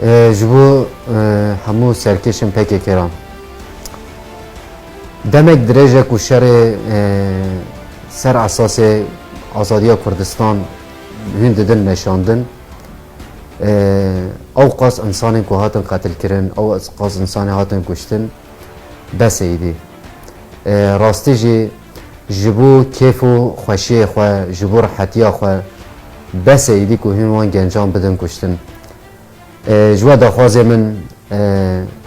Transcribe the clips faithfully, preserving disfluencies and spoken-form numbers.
E, ji bo, e, hemû serkêşên P K K re. Demek dirêj e ku şerê, e, ser esasê azadiya Kurdistan hûn didin meşandin. E, ew qas insanên ku hatin qetilkirin, ew qas insanê hatin kuştin, bes e îdî. E, rastî jî ji bo kêf û xweşiyê xwe, ji bo rihetiya xwe, bes e îdî ku hûn wan gencan bidin kuştin. E, ji we daxwazê min, e,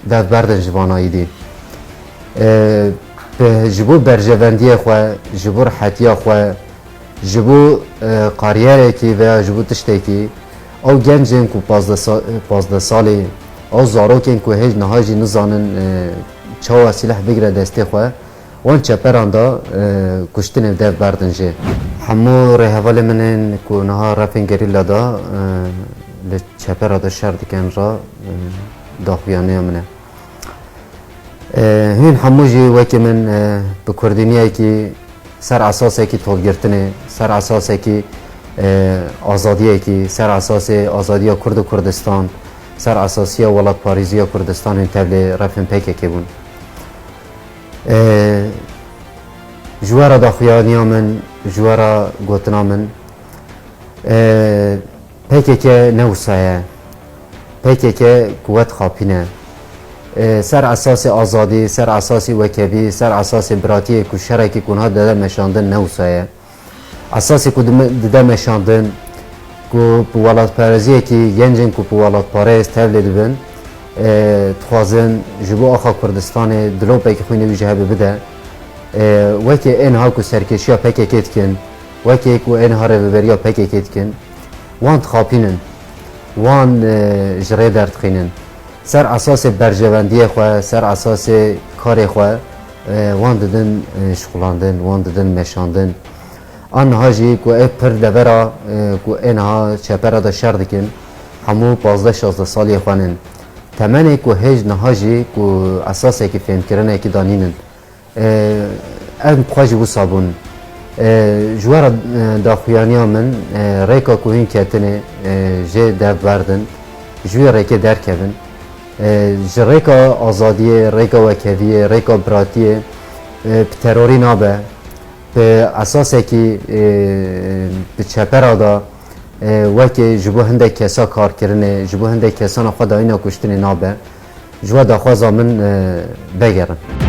dev berdin ji vana îdî. E, bi, ji bo berjevendiyê xwe, ji bo rihetiya xwe, ji bo, e, karyerekî veya ji bo tiştekî, ew gencên ku pazdeh sa-, pazdeh salî, ew zarokên ku hêj niha jî nizanin, e, çawa sîleh bigire destê xwe, wan çeperan da, e, kuştinê dev berdin jê. Hemû rêhevalê min ên ku niha refên gerîla da, e, li çepera da şer dikin ra, e, daxuyaniya min e. E, hûn hemû jî wekî min, e, bi kurdîniyekî ser esasekî tolgirtinê, ser esasekî, e, azadiyekî, ser esasê azadiya Kurd û Kurdistan, ser esasiya welatparêziya Kurdistan hûn tevlê refên P K K bûn. E, ji we re daxuyaniya min, ji we re gotina min, e, P K K ne wisa ye. P K K ku we dixapîne. E, ser esasê azadî, ser esasê wekevî, ser esasê biratiyê ku şerekî ku niha dide meşandin ne wisa ye. Esasê ku dime-, dide meşandin, ku bi welatparêziyekî gencên ku bi welatparêz tevlê dibin, e, dixwazin ji bo axa Kurdistanê dilopekî xwînê wî ji hev bide. E, wekî êniha ku serkêşiya P K K dikin, wekî ku êniha rêveberiya P K K dikin, wan dixapînin, wan, e, ji rê derdixînin. Ser esasê berjewendiyê xwe, ser esasê karê xwe, e, wan didin, e, şixulandin, wan didin meşandin. A niha jî ku ev pir devera, e, ku ê niha çepera de şer dikin, hemû pazdeh şazdeh saliyê xwe nin. Temenê ku hêj niha jî ku esasekî fêmkirinekî de nînin. E, em bi xwe jî wisa bûn. E, ji we re, e, daxuyaniya min, e, rêka ku hûn ketinê, e, jê dev berdin, ji wî rêkê derkevin. E, ji rêka azadiyê, rêka wekeviyê, rêka biratiyê, e, bi terorî nabe. Bi esasekî, e, bi çepera de, e, wekî ji bo hindek kesa karkirinê, ji bo hindek kesana xwe dayîna kuştinê nabe. Ji we daxwaza min, e, vegerin.